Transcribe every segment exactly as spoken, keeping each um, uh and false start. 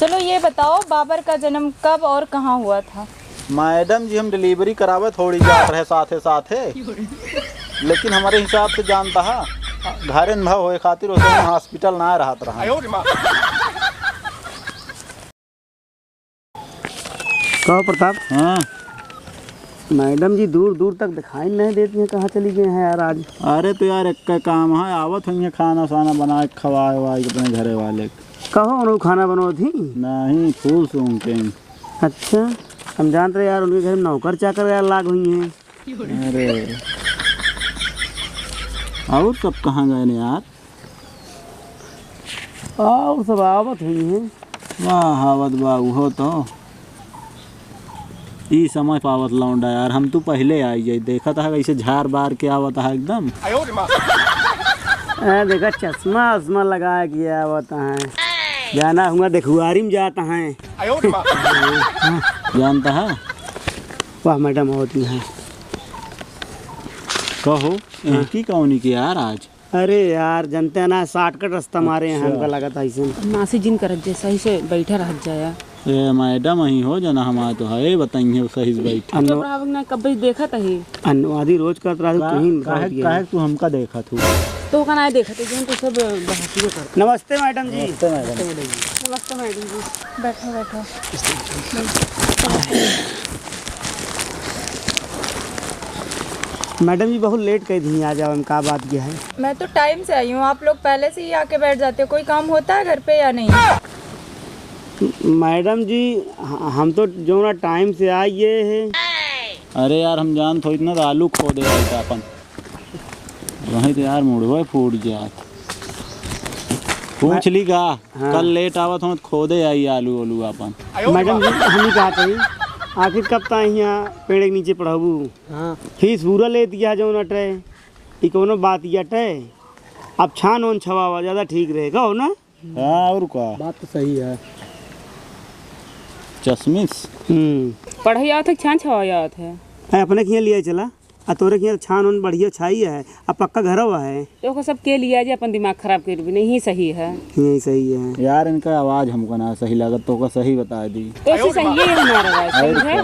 चलो ये बताओ, बाबर का जन्म कब और कहाँ हुआ था? मैडम जी, हम डिलीवरी करावे थोड़ी जात रहे साथे साथे, लेकिन हमरे हिसाब से जानता है, घरे न होए खातिर उस समय हॉस्पिटल ना रहत रहा। कहो प्रताप। हाँ। मैडम जी दूर दूर तक दिखाई नहीं देती हैं, कहाँ चली गई हैं यार आज? अरे तो यार, एक का काम है, आवत हुई हैं खाना साना बना के खवाए वाए अपने घरे वाले के। कहो, उन्हों खाना बनवत ही? नहीं, फूल सूंघ के। अच्छा, हम जानत रहे यार, उनके घर में नौकर चाकर यार लाग हुई हैं। अरे, और सब कहाँ गए ने यार? और सब आवत हुई हैं। वाह, आवत बा उहो तो। ई समय पावत लौंडा यार, हम तो पहिले आई जाई। देखत है कैसे झार बार के आवत है एकदम। ए, देखा, चश्मा उश्मा लगा के आवत है। जाना हुआ देखुआरी में जात है। जानता है? वाह, मैडम होती हैं। कहो, हाँ। इनकी कौनी के यार आज? अरे यार, जनते हैं ना, shortcut रास्ता मारे हैं, अच्छा। हमका लगत है ऐसे। नासी जिन करत जे, सही से बैठा रहत जाया। ए, मैडम, अहीं हो जना हमार तो है, बताइए सही से बैठ। अनु- चुप रहा, ना कब्बे देखत है। अनुवादी रोज करत रहा, का-, तू ही काहे, काहे तू हमका देखत हो? तो का ना देखत है, जौन तू सब बहकियो करत। नमस्ते मैडम जी। नमस्ते मैडम। नमस्ते मैडम जी। बैठो, बैठो। मैडम जी, बहुत late कर दी, आ जाओ, हम का बात किया है? मैं तो time से आई हूँ, आप लोग पहले से ही आके बैठ जाते हो। कोई काम होता है घर पे या नहीं? मैडम जी, ह-, हम तो जो ना time से आए हैं। अरे यार, हम जानत होइत ना तो आलू खोदे आइत अपन। वहीं तो यार मुड़वे फूट जात। पूछ ली का? हाँ। कल late आवत हो तो खोदे आई आलू ओलू अपन। मैडम जी, हम ही कहत हई, आखिर कब तक यहाँ पेड़ के नीचे पढ़ाबू? हाँ। फीस पूरा लेत गया जौन अटे, ई कौनो बात ही अटे? अब छान ओन छवावा ज्यादा ठीक रहे, कहो ना? हाँ, और का? बात तो सही है। चश्मिश। हम्म। पढ़ाई आवत है, छान छवावा आवत है। है, अपने किहाँ लिया चला। आ तोरे के यहाँ छान ओन बढ़िया छाई है, आ पक्का घरवा है। तो ओकर सब के लिया जे अपन दिमाग खराब कर भी नहीं सही है। यही सही है। यार, इनका आवाज हमको ना सही लागत, तो का सही बता दी। तो ऐसे सही है हमारा आवाज, और सही है। क्या?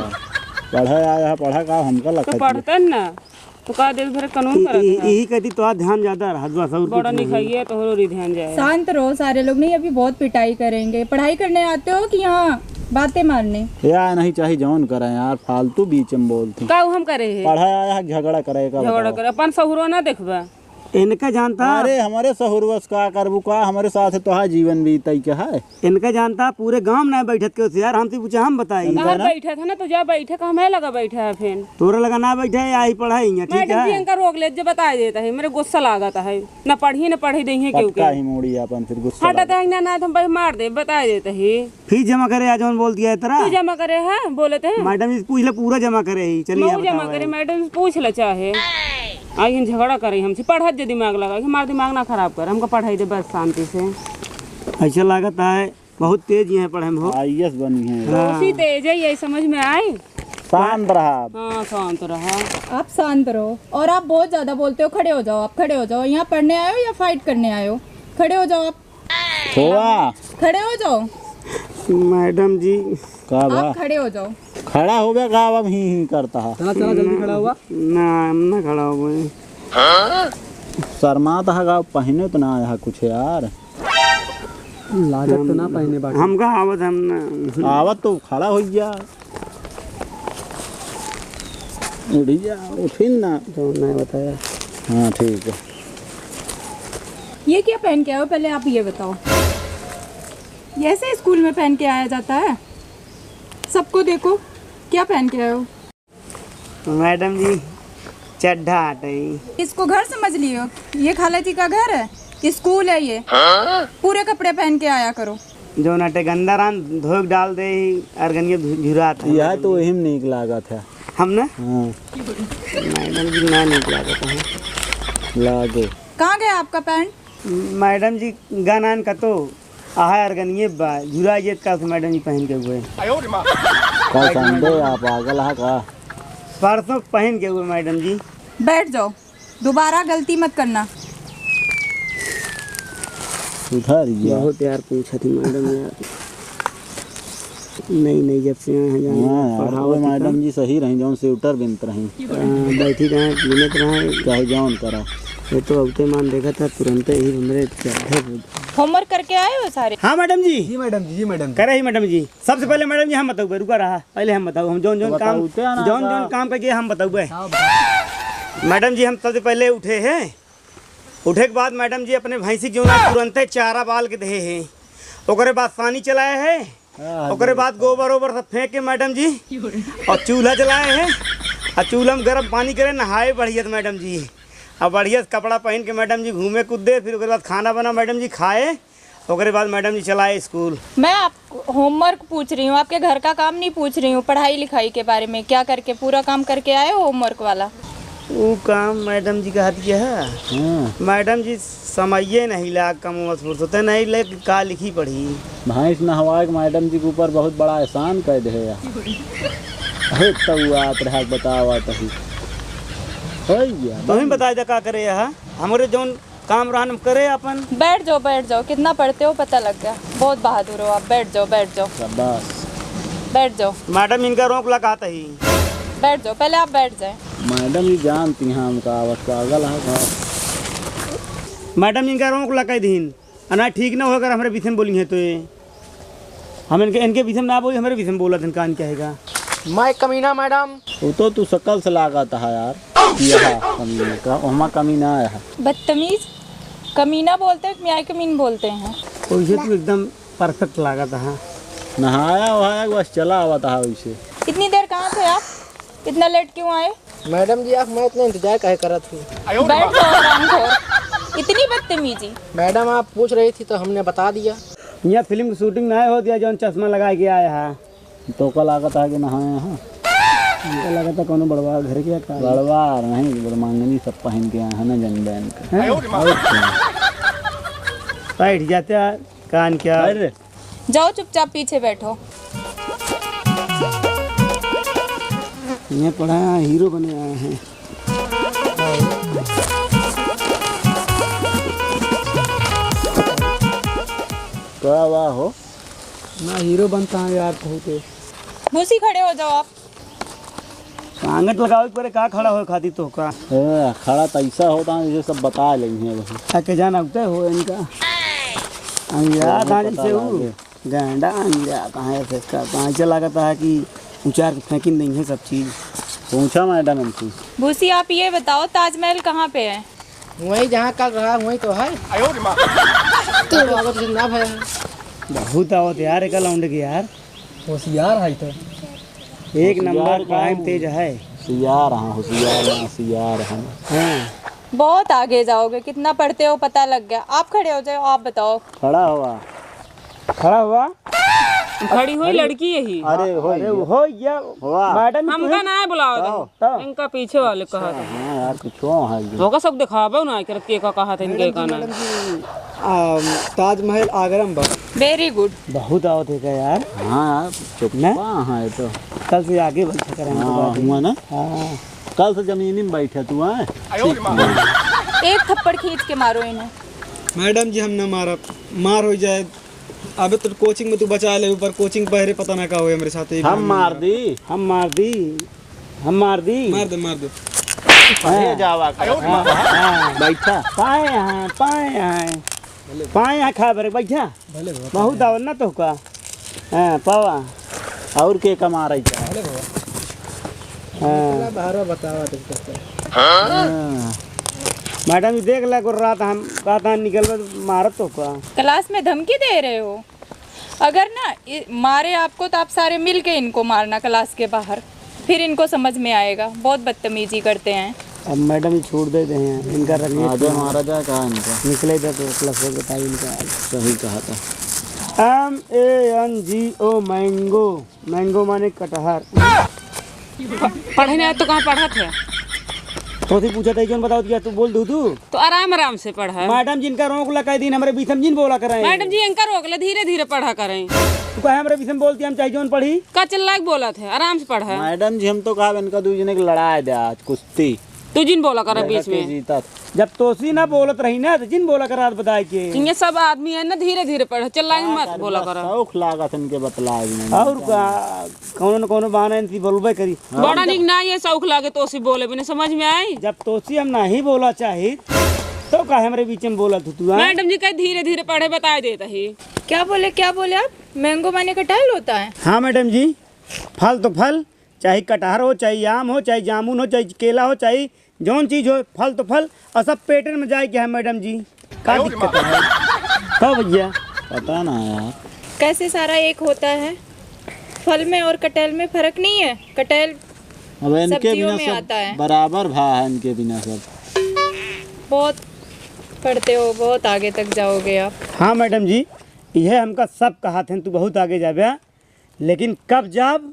पढ़ा आया है, पढ़ा का हमका तो लगता है। पढ़तन ना, तो का दिन भर कानून इ-, करत इ-, है। यही कहती तो ध्यान ज्यादा रहा, बस और बड़ा कुछ नहीं। निखाइए, तोहरो री ध्यान जाए। शांत रहो सारे लोग, नहीं अभी बहुत पिटाई करेंगे। पढ़ाई करने आते हो कि यहाँ बातें मारने? या नहीं चाहे जौन करें यार, फालतू बीच में बोलती। का हम करे है? पढ़ा आया है, झगड़ा करे का झगड़ा बताओ। करे, अपन सहुरो ना देखबा। इनका जानता। अरे, हमरे सहुरवा से का करबू का, हमरे साथ तोहार जीवन बीतई के है। इनका जानता, पूरे गांव ना बैठत के होशियार, हमसे पूछा, हम बताई। इनका बाहर ना? बैठत है ना, तो जा बैठे, का हमें लगा बैठा है फिर। तोरे लगा ना बैठे, आई पढ़ाई है, ठीक मैडम जी, है? इनका रोक ले, जो बता देता है, मेरे गुस्सा लागत है, ना पढ़ी ना पढ़े दे है क्यों पटका के। ही मोड़ी अपन फिर गुस्सा हटा लागत। देंगे ना, ना, हम भाई मार दे, बता देता है। फीस जमा करे, आज हम बोल दिया है तेरा। तू जमा करे है, बोले थे। मैडम जी पूछ ले, पूरा जमा करे ही। चलिए, मऊ जमा बताओ करे, भाई। मैडम जी पूछ ले चाहे। आई हम झगड़ा करे हमसे, पढ़त जे दिमाग लगा, हमारा दिमाग ना खराब कर, हमको पढ़ाई दे बस शांति से। ऐसा लागत है बहुत तेज ही है पढ़े में हो। आईएएस बनी है। हाँ। तो उसी तेज है, यही समझ में आए। शांत रहा। हाँ, शांत रहा। आप शांत रहो और आप बहुत ज्यादा बोलते हो। खड़े हो जाओ, आप खड़े हो जाओ। यहाँ पढ़ने आए हो या fight करने आए हो? खड़े हो जाओ आप। खोआ। खड़े हो जाओ। मैडम जी। का बा? आप खड़े हो जाओ। खड़ा हो गया का? अब ही ही करता है। चला, चला, जल्दी खड़ा हुआ। ना, हम ना खड़ा हुए। शर्मात है का? पहने तो ना आया कुछ यार। लागत तो ना पहने बाटे। हमका आवत हम ना। आवत तो खड़ा हो गया। उठिया, उठिन ना। तो नहीं बताया। हाँ, ठीक है। ये क्या पहन के आए हो, पहले आप ये बताओ। ये ऐसे स्कूल में पहन के आया जाता है? सबको देखो, क्या पहन के आए हो? मैडम जी, चड्ढा हटे। इसको घर समझ लियो? ये खाला जी का घर है, स्कूल है ये। पूरे कपड़े पहन के आया करो। जौन अटे गंदा रान धोए के डाल दे ही, अरगनिया झु-, झुरात है। यह तो वही में नीक लागत है। हम ना? हाँ। मैडम जी ना नीक लागत है। लागे। कहाँ गया आपका पैंट? मैडम जी, गनान कतो, आहा अरगनिये बा, झुरा जेत का से मैडम जी पहन के हुए। का संडे आप पागल है का? परसों पहन के हुए मैडम जी। बैठ जाओ। दोबारा गलती मत करना। सुधर गया। बहुत यार पूछा थी मैडम यार। नहीं, नहीं, जब से यहाँ जान हाँ यार, पढ़ावत वो मैडम जी सही रही, जौन स्वेटर बिनत रही। हाँ, बैठी रहे, बिनत रहे। चाहे जौन करा। ये तो अबते मान देखा था, तुरंते ही हमरे चढ़े। Homework करके आए हो सारे? हाँ मैडम जी। जी मैडम जी, जी मैडम जी। करे ही मैडम जी। सबसे पहले मैडम जी हम बताऊ, रुका रहा, पहले हम बताऊ, हम जौन जौन काम, बताऊ, उठे ना जौन का। जौन काम करके हम बताऊ बे। हाँ, बताओ। मैडम जी हम सबसे पहले उठे हैं, उठे के बाद मैडम जी अपने भैंसी के जौन है तुरंते चारा बाल के देहे हैं, ओकरे बाद पानी चलाए हैं, हाँ, ओकरे बाद गोबर ओबर सब फेंक के मैडम जी और चूल्हा जलाए हैं, और चूल्हा में गर्म पानी करे, नहाए बढ़िया से मैडम जी, और बढ़िया से कपड़ा पहन के मैडम जी घूमे कूदे, फिर ओकरे बाद खाना बना मैडम जी खाए, ओकरे बाद मैडम जी चलाए स्कूल। मैं आप homework पूछ रही हूँ, आपके घर का काम नहीं पूछ रही हूँ, पढ़ाई लिखाई के बारे में, क्या करके, पूरा काम करके आए हो homework वाला? ऊ काम मैडम जी कहत के है। हाँ। मैडम जी समइये नहीं लाग कमवस फुर्सते नहीं ले का लिखी पढ़ी। भैंस नहवाए के मैडम जी के ऊपर बहुत बड़ा एहसान कर दे है यार। अरे तउआत रहा बतावा तही। हो गया। तुम ही बताए दे का करे यहाँ, हमरे जौन काम रहन करे अपन। बैठ जाओ, बैठ जाओ, कितना पढ़ते हो पता लग गया। बहुत बहादुर हो आप, बैठ जाओ, बैठ जाओ। शाबाश। बैठ जाओ। मैडम इनका रोक लगा तही। बैठ जाओ, पहले आप बैठ जाए। मैडम ये जानती हैं हमका आवत पागल है का। मैडम इनका रोक लगा दीन, अना ठीक ना हो अगर हमरे बीच में बोली है तो ये। हम इनके, इनके विषय में ना बोली, हमरे विषय में बोलत हन, कान क्या हैगा? मैं कमीना मैडम। वो तो तू शकल से लागत है यार। यह कमीना का, ओहमा कमीना है। बदतमीज, कमीना बोलते हैं कि म्याय कमीन बोलते हैं? वैसे तू एकदम perfect लागत है। नहाया वहाया बस चला आवत है वैसे। इतनी देर कहाँ थे आप? इतना late क्यों आए? मैडम जी, आप मैं इतना इंतजार काहे करत हुई? बैठ जाओ हरामखोर, इतनी बदतमीजी। मैडम, आप पूछ रही थी तो हमने बता दिया। यहाँ फिल्म की shooting ना हो दिया, जौन चश्मा लगा के आया है। तो का लागत है कि नहाया है? हमका लागत है कोनो बड़वा घर के का। बड़वा नहीं, बड़मांगनी सब पहन के आया है ना, जन बैन का। हैं? और क्या? बैठ जाते यार, कान क्या? अरे। जाओ चुपचाप पीछे बैठो। ये पढ़ा है, हीरो बने आए हैं। का वाह हो? ना हीरो बनता है यार, बहुत है। भूसी खड़े हो जाओ आप। सांगत लगावे के परे का खड़ा होए खातिर तो का? ए, खड़ा त ऐसा होता है जैसे सब बता लेंगे वही। आ के जान अउते हो इनका। अंगिया वही धान पता से ऊ। लागे। गैंडा अंगिया कहाँ है फेंका? कहाँ से लागत है कि उचार के फेंकिन देंगे सब चीज। पूछा मैडम इनसे। भूसी, आप ये बताओ, ताजमहल कहाँ पे है? वहीं जहाँ कल रहा, वहीं तो है। तो आवत जिंदा भय है। बहुत आवत यार, एक लौंड के यार। होशियार है तो। एक नंबर होशियार का पढ़ाई में हूँ। तेज है। होशियार हाँ, होशियार ना, होशियार हम। हाँ। बहुत आगे जाओगे, कितना पढ़ते हो पता लग गया। आप खड़े हो जाओ, आप बताओ। खड़ा हुआ। खड़ा हुआ। खड़ी हुई लड़की यही। अरे हो अरे गया। हो गया। वाह। मैडम, हमका तुम्हें ना बुलाओ आओ। तुम। तो? इनका पीछे वाले कहा था। हाँ यार, कुछ हो है ये। होगा सब दिखावे ना, करत के का कहा था इनके मैडम जी, काना। मैडम जी, आ, ताजमहल आगरा में बा। Very good। बहुत आवत है का यार? हाँ यार, चुप ना? कहाँ है तो? कल से आगे बैठा करें हम हाँ, लोग आगे। हुआ ना? हाँ। कल से जमीनी में बैठे तू, हाँ? एक थप्पड़ खींच के मारो इन्हें। मैडम जी, हम ना मारब, मार हो जाए। अबे तो कोचिंग में तू बचा ले, ऊपर कोचिंग पहरे पता ना का होए हमरे साथ, ये हम भी मार दी। हम मार दी, हम मार दी। मार दे, मार दे। हाँ। अरे जावा कर। हाँ, हाँ। बैठा। पाए हैं, पाए हैं। पाए हैं खा भरे, बैठा। भले बाबा, बहुत पाए। आवत ना तो का। हाँ, पावा। और के कमा रही है? भले बाबा। हाँ। इतना बहरा बतावा तुमको। हाँ। मैडम जी देख ला, को रात हम, रात हम निकलबे तो मारत तो का। क्लास में धमकी दे रहे हो? अगर ना इ-, मारे आपको तो आप सारे मिल के इनको मारना क्लास के बाहर, फिर इनको समझ में आएगा। बहुत बदतमीजी करते हैं। अब मैडम ही छोड़ देते हैं, इनका रखने आगे मारा जाए कहाँ इनका? निकले थे तो क्लास में बताइए इनका। सही कहा था। M A N G O, mango। Mango माने कटहर। प-, पढ़े ना तो कहाँ पढ़त है? तोसे पूछा था, क्यों बताओ दिया, तू बोल दू तू। तो आराम आराम से पढ़ा। मैडम जिनका रोक लगा दिन हमरे बीच में जिन बोला करें। मैडम जी इनका रोक ले, धीरे धीरे पढ़ा करें। तू कहे हमरे बीच में बोलती, हम चाहे जोन पढ़ी। का चिल्ला के बोलत है, आराम से पढ़ा। मैडम जी हम तो कहा इनका दू जने के लड़ाई दे आज कुश्ती। तू जिन बोला करा बीच में। जीता। जब तोसी ना बोलत रही ना, तो जिन बोला करा बताए के। इनके सब आदमी है ना, धीरे धीरे पढ़े, चिल्लाई मत बोला करा। शौक लागत इनके बतलाए में। और का, कौनो न कौनो बहाना इनसे बोलबे करी। बड़ा निक ना ये शौक लागे तोसी बोले बिना, समझ में आई? जब तोसी हम नहीं बोला चाहित, तो काहे हमरे बीच में बोलत हू तू, हाँ? मैडम जी कहे धीरे धीरे पढ़े, बताए देत ही। क्या बोले, क्या बोले आप? मैंगो माने कटहल होता है? हाँ मैडम जी, फल तो फल, चाहे कटहर हो, चाहे आम हो, चाहे जामुन हो, चाहे केला हो, चाहे जौन चीज हो, फल तो फल, और सब पेटन में जाए के है मैडम जी। का दिक्कत है? का भैया? पता ना यार। कैसे सारा एक होता है? फल में और कटहल में फर्क नहीं है? कटहल अब इनके सब्जियों बिना में सब आता है। बराबर भा है इनके बिना सब। बहुत पढ़ते हो, बहुत आगे तक जाओगे आप। हाँ मैडम जी, यह हमका सब कहा थे, तू बहुत आगे जाबे, लेकिन कब जाब,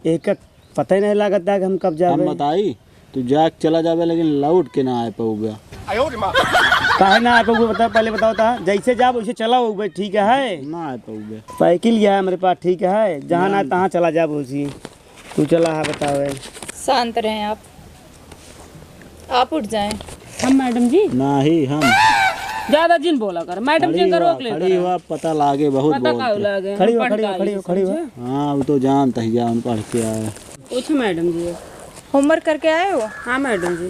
एक पता ही नहीं लागत है कि हम कब जाबे। हम बताई, तू जा के चला जाबे, लेकिन लौट के ना आए पउबे। काहे ना आए पउबे, बता, पहले बताओ ता। जैसे जाब वैसे चला होबे, ठीक है? ना आए पउबे। साइकिल है हमरे पास, ठीक है, जहाँ ना तहाँ चला जाब उसी। तू चला है, बताओ। शांत रहें आप। आप उठ जाएं। हम मैडम जी? नाही, हम। ज्यादा जिन बोला कर। मैडम जी खड़ी का हुआ, रोक ले खड़ी कर। हुआ, पता लागे, बहुत पता बोलते। का लागे? खड़ी हो, हम खड़ी हो, पढ़ के खड़ी हो, आई, खड़ी हो। समझे? हाँ, वो तो जानता ही है, हम पढ़ के आए। पूछो मैडम जी। Homework करके आए हो? हाँ मैडम जी।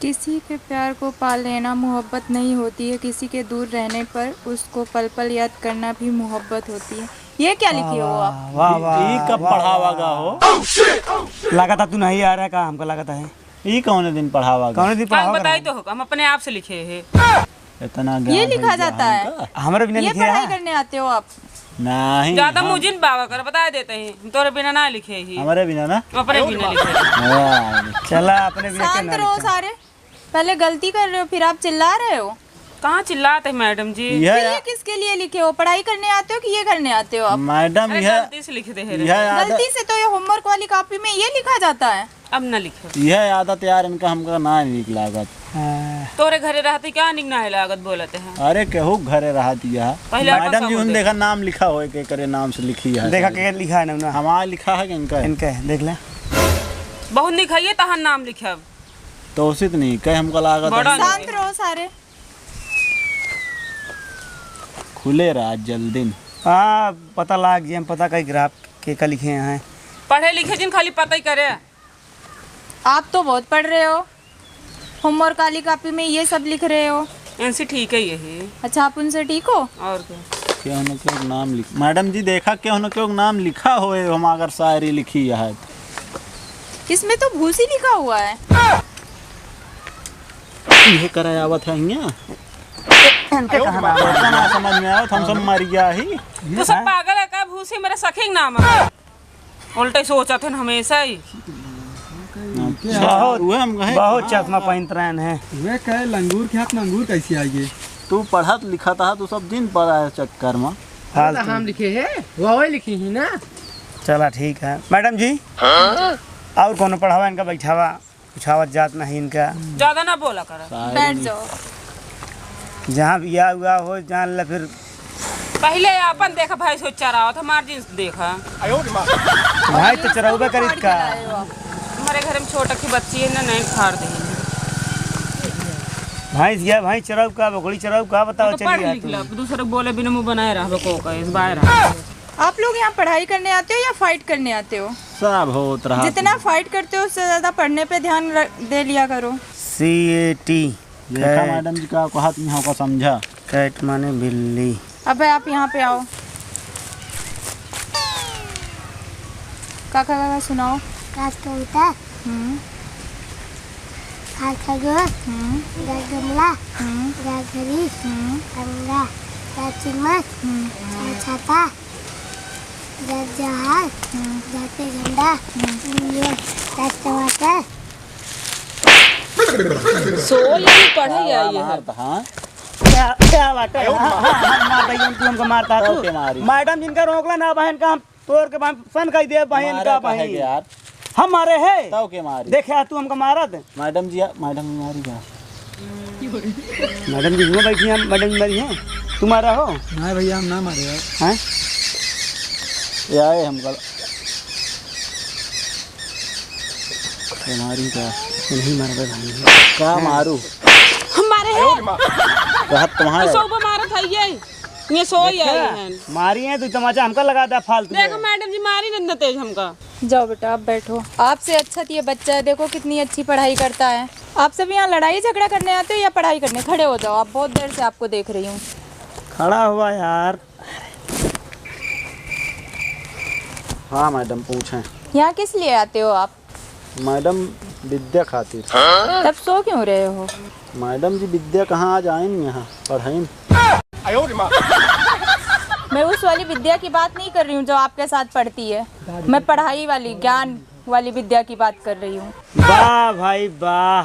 किसी के प्यार को पा लेना मोहब्बत नहीं होती है, किसी के दूर रहने पर उसको पल पल याद करना भी मोहब्बत होती है। ये क्या लिखे हो आप? वाह, वाह, ई कब वाह, पढ़ावा वाह। गा हो? लागत है तू नहीं आ रहा का, हमका लागत है। ई कौने दिन पढ़ावा गा? कौने दिन हम पढ़ावा बताई गा? तो हो, हम अपने आप से लिखे हैं। इतना ये ज्ञान लिखा है जाता है। हमका? हमरे बिना ये लिखे पढ़ाई है? करने आते हो आप? नहीं, ज्यादा हम मुझे बाबा कर बता देते हैं, तोरे बिना ना लिखे ही। हमारे बिना ना? अपने बिना लिखे। वाह। चला, अपने बिना शांत रहो सारे। पहले गलती कर रहे हो, फिर आप चिल्ला रहे हो। कहाँ चिल्लाते हैं मैडम जी? यह फिर ये किसके लिए लिखे हो? पढ़ाई करने आते हो कि ये करने आते हो आप? मैडम, अरे यह, गलती से लिख दे रहे। यह आदत गलती से तो ये homework वाली copy में ये लिखा जाता है। अब ना लिखे। यह आदत यार इनका हमका ना नीक लागत। हाँ। तोरे घरे रहती क्या निक ना लागत बोलत है? अरे केहू घरे रहती है। पहले अपन मैडम जी, उन देखा नाम लिखा होए के करे नाम से लिखी है। देखा के लिखा है ना, ना। हमारा लिखा है कि इनका है? इनका है, देख ले। बहुत निक है ये तहार नाम लिखब। तो उचित नहीं कहे हमका लागत बड़ा है। शांत रहो सारे। खुले रहा जल्दी। हाँ, पता लाग गया, हम पता कई ग्राफ के का लिखे हैं। पढ़े लिखे जिन खाली पता ही करे। आप तो बहुत पढ़ रहे हो, homework वाली copy में ये सब लिख रहे हो। इनसे ठीक है यही। अच्छा, आप उनसे ठीक हो? और क्या? केहू न केहू नाम लिख, मैडम जी देखा, केहू न केहू नाम लिखा होए, हम अगर शायरी लिखी है तो। इसमें तो भूसी लिखा हुआ है। ये करे आवत है हियाँ। इनके कहाँ ना आवत? ना समझ में आवत, हम सब मर गया ही। तू सब पागल है का? भूसी मेरे सखी के नाम है। उल्टे सोचत हन हमेशा ही। अच्छा, बहुत, उहे हम कहे, बहुत हाँ, चश्मा हाँ। पहनत रहन है। वे कहे लंगूर के हाथ में अंगूर कैसे आइए? तू पढ़त लिखत हा, तू सब दिन पड़ा है चक्कर में। फालतू। हम लिखे है, वह लिखी ही ना। चला ठीक है। मैडम जी, हाँ? और कौनो पढ़ावा इनका बैठावा, पूछावत जात नहीं इनका। ज्यादा ना बोला करा। बैठ जाओ। जहाँ बियाह हुआ हो, जान ले फिर। पहले आपन देखा, भैंस हो चरावत, हमार जींस देखा। भैंस तो चरौबे करित का। हमारे घर में छोटा की बच्ची है ना, नहीं फाड़ दे। भैंस गया, भैंस चराऊ का, बकरी चराऊ का, बताओ, तो पढ़ चलिए लिख ला, दूसरे बोले बिना मुंह बनाए रहा, बको का, इस बाहर रहा। आप लोग यहाँ पढ़ाई करने आते हो या fight करने आते हो? सब होत रहा। जितना fight करते हो, उससे ज्यादा पढ़ने पे ध्यान र-, दे लिया करो। C A T। देखा cat। मैडम जी का कहत नहीं होगा, समझा। Cat माने बिल्ली। अबे आप यहाँ पे आओ। काका, काका सुनाओ। घास का कबूतर। हम्म। घास का खरगोश। हम्म। घास गमला। हम्म। घास घड़ी। हम्म। गंगा। घास चम्मच। हम्म। घास छाता। घास जहाज। हम्म। घास पे झंडा। हम्म। ये घास टमाटर। सो ये पढ़े आई है। मारत, हाँ। क्या, क्या बात है? हाँ, हाँ, हाँ, मार भाई, तू हमको मारता है तू। के मारी? मैडम जिनका रोकला ना बहन का, हम तोर के बहन सन कह दे बहन मारे का काहे बहन। के यार? हम मारे है। तब के मारी? देखे आ तू हमका मारत। मैडम जी, आ, मैडम जी मारी का? मैडम जी हुआ बैठी हैं, मैडम जी मारी हैं। तू मारा हो? नहीं भैया, हम ना मारे यार। हैं? ये आए हमका। ये मारी का? नहीं मारबे भाई। का मारू? हमारे हैं। कहत तुम्हारे। तो सौ मारत है ये। ये सौ ही आई हैं। मारी है तो तमाचा हमका लगा दे फालतू देखो में। मैडम जी मारी नंद तेज हमका। जाओ बेटा, आप बैठो। आपसे अच्छा तो ये बच्चा है, देखो कितनी अच्छी पढ़ाई करता है। आप सब यहाँ लड़ाई झगड़ा करने आते हो या पढ़ाई करने? खड़े हो जाओ, आप, बहुत देर से आपको देख रही हूँ। खड़ा हुआ यार। हाँ मैडम, पूछें। यहाँ किस लिए आते हो आप? मैडम, विद्या खातिर। तब सो क्यों रहे हो? मैडम जी, विद्या कहाँ, आज आइन यहाँ पढ़ाइन। मैं उस वाली विद्या की बात नहीं कर रही हूँ जो आपके साथ पढ़ती है, मैं पढ़ाई वाली, ज्ञान वाली विद्या की बात कर रही हूँ। वाह भाई वाह,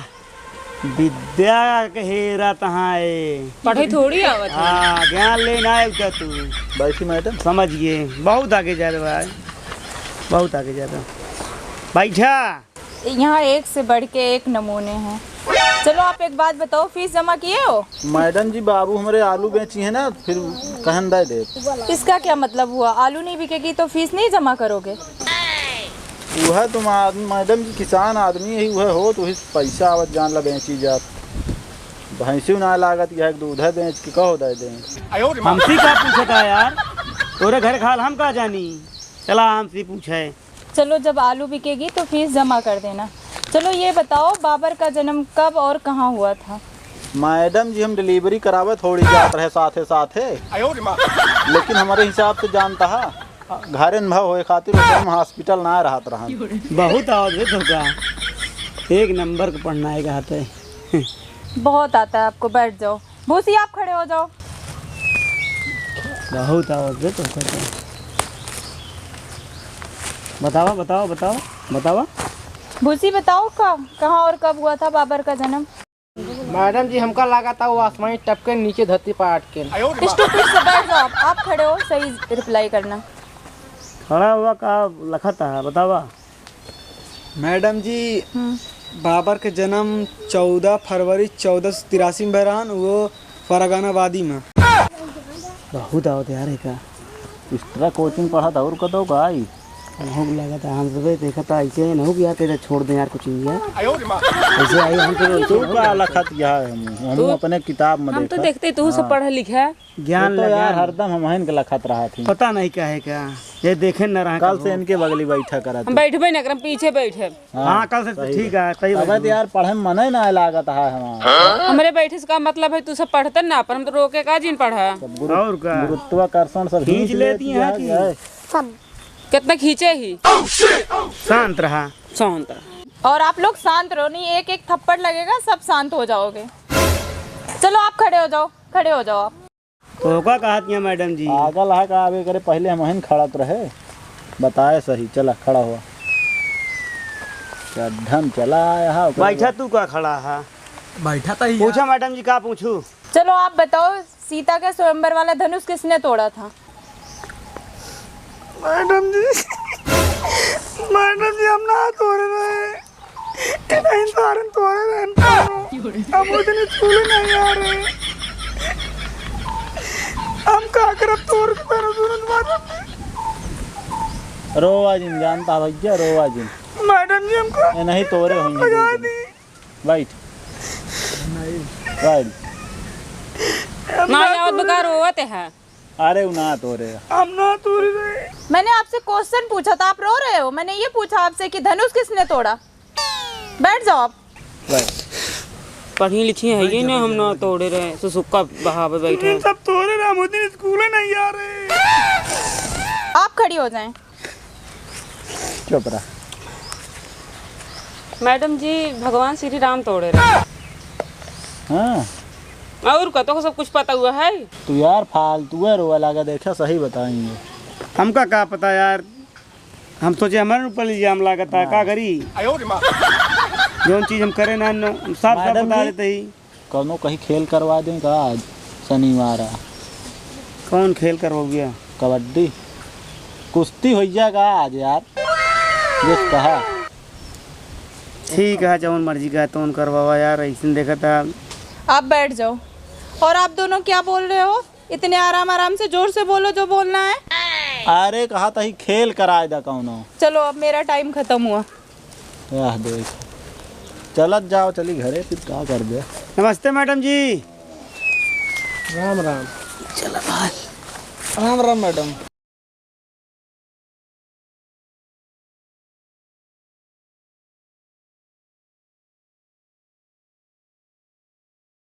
विद्या के हेरा तहाँ है। पढ़े थोड़ी आवत है। हाँ, ज्ञान लेना है उधर तू। बैठी मैडम। समझ गए, बहुत आगे जा रहा है, बहुत आगे जा रहा। बैठा। यहाँ एक से बढ़ के एक नमूने हैं। चलो आप एक बात बताओ, फीस जमा किए हो? मैडम जी, बाबू हमरे आलू बेची है ना, फिर कहन दे दे। इसका क्या मतलब हुआ? आलू नहीं बिकेगी तो फीस नहीं जमा करोगे? वह तो मा-, मैडम जी किसान आदमी ही, वह हो तो ही पैसा आवत जान ला बेची जात। भैंसी ना लागत, यह एक दूध है बेच के कहो दे दे। हमसे का पूछता है यार, तोरे घर खाल हम का जानी, चला हमसे पूछे। चलो, जब आलू बिकेगी तो फीस जमा कर देना। चलो, ये बताओ, बाबर का जन्म कब और कहाँ हुआ था? मैडम जी, हम डिलीवरी करावत थोड़ी जात रहे साथे साथे। लेकिन हमरे हिसाब से जानता है, घरे न भा होए खातिर उस टाइम हॉस्पिटल ना रहत रहन। बहुत आवत है तोका, एक नंबर का पढ़ना है कहते। बहुत आता है आपको, बैठ जाओ। भूसी, आप खड़े हो जाओ। बहुत आवत है तोका तो। बतावा, बतावा, बतावा, बतावा। भूसी, बताओ का, कहाँ और कब हुआ था बाबर का जन्म? मैडम जी, हमका लागत है वो आसमानी टपके नीचे धरती पर अटके। Stupid से बैठ जाओ आप, आप खड़े हो, सही reply करना। खड़ा हुआ का लखत है, बतावा। मैडम जी, हम्म। बाबर के जन्म चौदह फरवरी चौदह सौ तिरासी में भय रहन, वो फरगानाबादी में। बहुत आवत यार, एका। Extra coaching पढ़त और कतौ का आई? हमहू के लागत है, हम सबे देखत है, ऐसे ही न हो कि यार, तेरे छोड़ दे यार coaching यार। ऐसे आई हम तो तू का लखत यह है, हम, हम तू अपने किताब में हम तो देखा। देखते तू सब हाँ। पढ़े लिखे। ज्ञान तो यार लगा। हरदम हमहिन के लखत रहत ही। पता नहीं काहे का। ये देखे न रहा कल कबो। से इनके बगली बैठा करत हम ही। बैठबे न करम, पीछे बैठे। हाँ, हाँ, कल से सही ठीक बात। है, सही अबे बात। तो यार पढ़े में मने ना लागत है हमार। हमरे बैठे से का मतलब है, तू सब पढ़ते ना, पर हम तो रोके का जिन पढ़ा। सब गुरु-, और का? गुरुत्वाकर्षण सब खींच खींच लेती लेती हैं है कि? कितना खींचे ही। शांत रहा। शांत रहा। और आप लोग शांत रहो, नहीं एक एक थप्पड़ लगेगा, सब शांत हो जाओगे। चलो आप खड़े हो जाओ, खड़े हो जाओ आप। तो का कहत हैं मैडम जी? पागल है का? आगे करे पहले हमहिन खड़त रहे, बताए सही। चला खड़ा हुआ, चड्ढम चला आया है, ओकरे बैठा बाद तू का खड़ा है? बैठा तो ही है। पूछा मैडम जी, का पूछू? चलो आप बताओ, सीता का स्वयंवर वाला धनुष किसने तोड़ा था? मैडम जी, मैडम जी, हम ना तोड़े रहे। नहीं, सारन तोड़े रहे हम दोनों। हम उस दिन स्कूल नहीं आ रहे। हम का करब तोड़ के धनुष उनुष मारब? रोवा जिन जानता भैया, रोवा जिन। मैडम जी, हमको ये नहीं तोड़े होंगे भगा दीजिए। दी। बैठ। बैठ। हम ना ना आवत तोड़े बका रहे। रोवत है। अरे, उ ना तोड़े। हम ना तोड़े रहे। मैंने आपसे question पूछा था, आप रो रहे हो। मैंने ये पूछा आपसे कि धनुष किसने तोड़ा? बैठ जाओ आप। बैठ। पढ़ी लिखी है ये ना, हम ना तोड़े रहे। सुसुक्का बहावे बैठे। तुम सब तोड़े रहे, हम उस दिन स्कूल नहीं आ रहे। आप खड़ी हो जाएं। चुप रह। मैडम जी, भगवान श्री राम तोड़े रहे। हाँ। और का, तो सब कुछ पता हुआ है? तू यार फालतू है, रोवा लागा, देखा सही बताएंगे। हमका का पता यार, हम सोचे हमारे ऊपर इल्जाम लागत है, का हाँ। करी? जौन चीज हम करे ना, न, साफ साफ मैडम बता जी, देते ही। कौनो कहीं खेल करवा दें का आज शनिवार है? कौन खेल करवाओगे? कबड्डी, कुश्ती हो जाएगा आज यार, जिस कहा। ठीक है, जौन मर्जी का तौन करवावा यार, ऐसे देखा था। आप बैठ जाओ। और आप दोनों क्या बोल रहे हो? इतने आराम आराम से जोर से बोलो जो बोलना है। अरे, कहा तही खेल कराए दा कौनो। चलो, अब मेरा टाइम खत्म हुआ। आह, देख। चलत जाओ, चली घरे, फिर का करबे? नमस्ते मैडम जी। राम राम। चला भाई। राम राम मैडम।